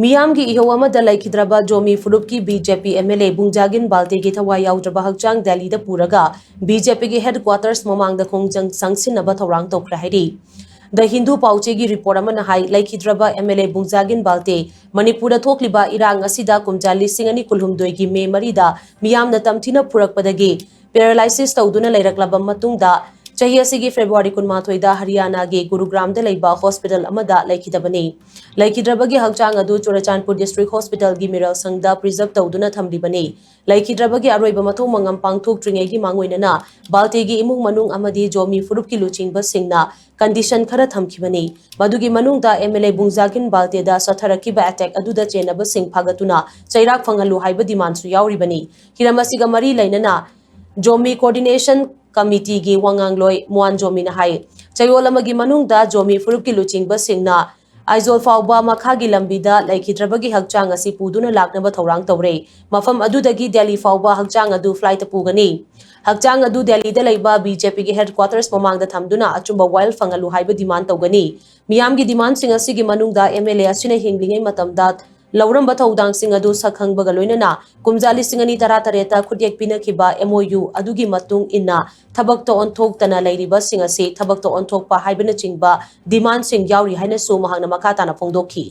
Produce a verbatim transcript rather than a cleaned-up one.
ꯃꯤꯌꯥꯝꯒꯤ ꯏꯍꯧ ꯑꯃꯗ ꯂꯩꯈꯤꯗ꯭ꯔꯕ ꯖꯣꯃꯤ ꯐꯨꯔꯨꯞꯀꯤ B J P M L A ꯕꯨꯡꯖꯥꯒꯤꯟ ꯕꯥꯜꯇꯦꯒꯤ ꯊꯋꯥꯏ ꯌꯥꯎꯗ꯭ꯔꯕ ꯍꯛꯆꯥꯡ ꯗꯦꯜꯂꯤꯗ ꯄꯨꯔꯒ ꯕꯤ ꯖꯦ ꯄꯤꯒꯤ ꯍꯦꯗ ꯀ꯭ꯋꯥꯇꯔꯁ ꯃꯃꯥꯡꯗ ꯈꯣꯡꯖꯪ ꯆꯪꯁꯤꯟꯅꯕ ꯊꯧꯔꯥꯡ ꯇꯧꯈ꯭ꯔꯦ ꯍꯥꯏꯔꯤ꯫ ꯗ ꯍꯤꯟꯗꯨ ꯄꯥꯎꯆꯦꯒꯤ ꯔꯤꯄꯣꯔꯠ ꯑꯃꯅ ꯍꯥꯏ, ꯂꯩꯈꯤꯗ꯭ꯔꯕ ꯑꯦꯝ ꯑꯦꯜ ꯑꯦ ꯕꯨꯡꯖꯥꯒꯤꯟ ꯕꯥꯜꯇꯦ ꯃꯅꯤꯄꯨꯔꯗ ꯊꯣꯛꯂꯤꯕ ꯏꯔꯥꯡ ꯑꯁꯤꯗ ꯀꯨꯝꯖꯥ ꯂꯤꯁꯤꯡ ꯑꯅꯤ ꯀꯨꯟꯍꯨꯝꯗꯣꯏꯒꯤ ꯃꯦ ꯃꯔꯤꯗ ꯃꯤꯌꯥꯝꯅ ꯇꯝꯊꯤꯅ ꯐꯨꯔꯛꯄꯗꯒꯤ ꯄꯦꯔꯥꯂꯥꯏꯁꯤꯁ ꯇꯧꯗꯨꯅ ꯂꯩꯔꯛꯂꯕ ꯃꯇꯨꯡꯗ ꯆꯍꯤ ꯑꯁꯤꯒꯤ ꯐꯦꯕ꯭ꯔꯨꯋꯥꯔꯤ ꯀꯨꯟꯃꯥꯊꯣꯏꯗ ꯍꯔꯤꯌꯥꯅꯥꯒꯤ ꯒꯨꯔꯨꯒ꯭ꯔꯥꯝꯗ ꯂꯩꯕ ꯍꯣꯁꯄꯤꯇꯥꯜ ꯑꯃꯗ ꯂꯩꯈꯤꯗꯕꯅꯤ꯫ ꯂꯩꯈꯤꯗ꯭ꯔꯕꯒꯤ ꯍꯛꯆꯥꯡ ꯑꯗꯨ ꯆꯨꯔꯆꯥꯟꯄꯨꯔ ꯗꯤꯁꯇ꯭ꯔꯤꯛ ꯍꯣꯁꯄꯤꯇꯥꯜꯒꯤ ꯃꯤꯔꯣꯜꯁꯪꯗ ꯄ꯭ꯔꯤꯖꯔꯚ ꯇꯧꯗꯨꯅ ꯊꯝꯂꯤꯕꯅꯤ꯫ ꯂꯩꯈꯤꯗ꯭ꯔꯕꯒꯤ ꯑꯔꯣꯏꯕ ꯃꯊꯧ ꯃꯉꯝ ꯄꯥꯡꯊꯣꯛꯇ꯭ꯔꯤꯉꯩꯒꯤ ꯃꯥꯡꯑꯣꯏꯅꯅ ꯕꯥꯜꯇꯦꯒꯤ ꯏꯃꯨꯡ ꯃꯅꯨꯡ ꯑꯃꯗꯤ ꯖꯣꯃꯤ ꯐꯨꯔꯨꯞꯀꯤ ꯂꯨꯆꯤꯡꯕꯁꯤꯡꯅ ꯀꯟꯗꯤꯁꯟ ꯈꯔ ꯊꯝꯈꯤꯕꯅꯤ꯫ ꯃꯗꯨꯒꯤ ꯃꯅꯨꯡꯗ ꯑꯦꯝ ꯑꯦꯜ ꯑꯦ ꯕꯨꯡꯖꯥꯒꯤꯟ ꯕꯥꯜꯇꯦꯗ ꯆꯠꯊꯔꯛꯈꯤꯕ ꯑꯦꯇꯦꯛ ꯑꯗꯨꯗ ꯆꯦꯟꯅꯕꯁꯤꯡ ꯐꯥꯒꯠꯇꯨꯅ ꯆꯩꯔꯥꯛ ꯐꯪꯍꯜꯂꯨ ꯍꯥꯏꯕ ꯗꯤꯃꯥꯟꯁꯨ ꯌꯥꯎꯔꯤꯕꯅꯤ꯫ ꯍꯤꯔꯝ ꯑꯁꯤꯒ ꯃꯔꯤ ꯂꯩꯅꯅ ꯖꯣꯃꯤ ꯀꯣꯑꯣꯔꯗꯤꯅꯦꯁꯟ ꯀꯃꯤꯇꯤꯒꯤ ꯋꯥꯉꯥꯡꯂꯣꯏ ꯃꯨꯑꯥꯟ ꯖꯣꯃꯤꯅ ꯍꯥꯏ, ꯆꯌꯣꯜ ꯑꯃꯒꯤ ꯃꯅꯨꯡꯗ ꯖꯣꯃꯤ ꯐꯨꯔꯨꯞꯀꯤ ꯂꯨꯆꯤꯡꯕꯁꯤꯡꯅ ꯑꯥꯏꯖꯣꯜ ꯐꯥꯎꯕ ꯃꯈꯥꯒꯤ ꯂꯝꯕꯤꯗ ꯂꯩꯈꯤꯗ꯭ꯔꯕꯒꯤ ꯍꯛꯆꯥꯡ ꯑꯁꯤ ꯄꯨꯗꯨꯅ ꯂꯥꯛꯅꯕ ꯊꯧꯔꯥꯡ ꯇꯧꯔꯦ꯫ ꯃꯐꯝ ꯑꯗꯨꯗꯒꯤ ꯗꯦꯜꯂꯤ ꯐꯥꯎꯕ ꯍꯛꯆꯥꯡ ꯑꯗꯨ ꯐ꯭ꯂꯥꯏꯠꯇ ꯄꯨꯒꯅꯤ꯫ ꯍꯛꯆꯥꯡ ꯑꯗꯨ ꯗꯦꯜꯂꯤꯗ ꯂꯩꯕ ꯕꯤ ꯖꯦ ꯄꯤꯒꯤ ꯍꯦꯗ ꯀ꯭ꯋꯥꯇꯔꯁ ꯃꯃꯥꯡꯗ ꯊꯝꯗꯨꯅ ꯑꯆꯨꯝꯕ ꯋꯥꯌꯦꯜ ꯐꯪꯍꯜꯂꯨ ꯍꯥꯏꯕ ꯗꯤꯃꯥꯟ ꯇꯧꯒꯅꯤ꯫ ꯃꯤꯌꯥꯝꯒꯤ ꯗꯤꯃꯥꯟꯁꯤꯡ ꯑꯁꯤꯒꯤ ꯃꯅꯨꯡꯗ ꯑꯦꯝ ꯑꯦꯜ ꯑꯦ ꯑꯁꯤꯅ ꯍꯤꯡꯂꯤꯉꯩ ꯃꯇꯝꯗ ꯂꯧꯔꯝꯕ ꯊꯧꯗꯥꯡꯁꯤꯡ ꯑꯗꯨ ꯁꯛꯈꯪꯕꯒ ꯂꯣꯏꯅꯅ ꯀꯨꯝꯖꯥ ꯂꯤꯁꯤꯡ ꯑꯅꯤ ꯇꯔꯥꯇꯔꯦꯠꯇ ꯈꯨꯠꯌꯦꯛ ꯄꯤꯅꯈꯤꯕ ꯑꯦꯝ ꯑꯣ ꯌꯨ ꯑꯗꯨꯒꯤ ꯃꯇꯨꯡ ꯏꯟꯅ ꯊꯕꯛꯇ ꯑꯣꯟꯊꯣꯛꯇꯅ ꯂꯩꯔꯤꯕꯁꯤꯡ ꯑꯁꯤ ꯊꯕꯛꯇ ꯑꯣꯟꯊꯣꯛꯄ ꯍꯥꯏꯕꯅꯆꯤꯡꯕ ꯗꯤꯃꯥꯟꯁꯤꯡ ꯌꯥꯎꯔꯤ ꯍꯥꯏꯅꯁꯨ ꯃꯍꯥꯛꯅ ꯃꯈꯥ ꯇꯥꯅ ꯐꯣꯡꯗꯣꯛꯈꯤ꯫